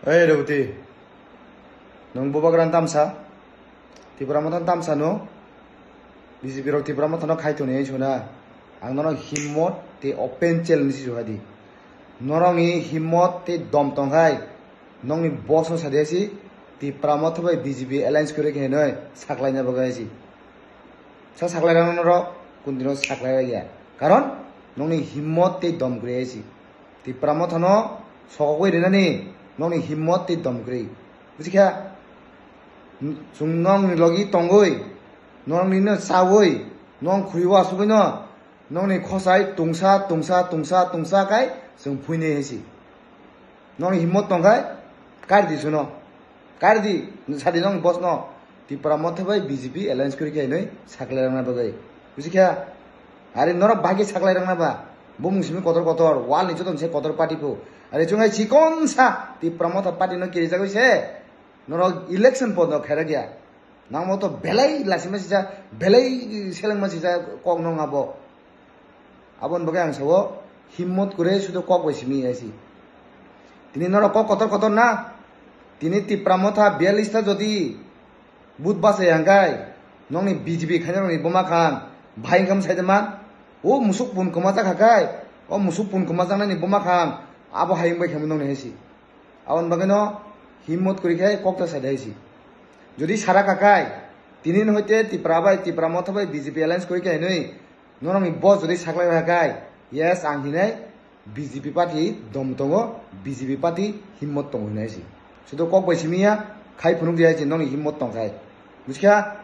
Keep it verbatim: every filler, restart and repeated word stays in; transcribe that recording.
Ei Reboti, nwng bubagra tamsa, Tipra Motha tamsa no, B J P rok Tipra Motha no khai toni sona, ang nono himmot te open challenge si suhadi. Norokni himmot te dom tongkhai, nokni boss no sadi si, Tipra Motha bai B J P alliance kore khe noi, saklaina bagwi si. Sa saklai rang norok, kuntino saklai ya. Karon, nokni himmot te dom kore si. Tipra Motha no sokogwi rinani nokni himmot tei dom kwrwi. Busikha? Chwng nokni logi tongwi, nokni no chawi, nok khuriwi asugwi no nokni khosai tungsa, tungsa, tungsa, tungsa kai chwng phuini hinsi. Nokni himmot tongkhai, kari di suno. Kari di, sadi nokni boss no. Tipra Motha bai B J P alliance kuri khe hinwi saklai rangna bagwi. Busikha? Ari norok bahai khe saklai rangna ba? Bumung simi kotor kotor, wall ni joto se kotor party pho. Ari chungai chikon sa Tipra Motha party no kirijagwi se. Norok election pod no khairok ya. Nangmo to belai lasima sija, belai selengma sija kok nong abo. Aboni bagwi ang sao, himmot kure sudo kok bai simi ya si. Tini norok kok kotor kotor na. Tini Tipra Motha biyalista jodi but bachai hangkai, nokni B J P khaina nokni buma khan, bahai wngkha sai de man. O musuk pun kwma chakha kai, o musuk pun kwma chaknani buma khan, abo hai wngbai khamu nokni hai si. Aboni bagwi no himmot kuri khai kok ta sai de hai si. Jodi sara kakai, tini no hoite Tipra bai, Tipra Motha bai B J P alliance kuri khai hinwi, norokni boss jodi saklai rwkha kai, yes, ang hinai B J P party dom tongo, B J P party himmot tongo hinai si. Sudo kok bai simi ya, khai phunuk di hai si, nokni himmot tongkhai. Busikha?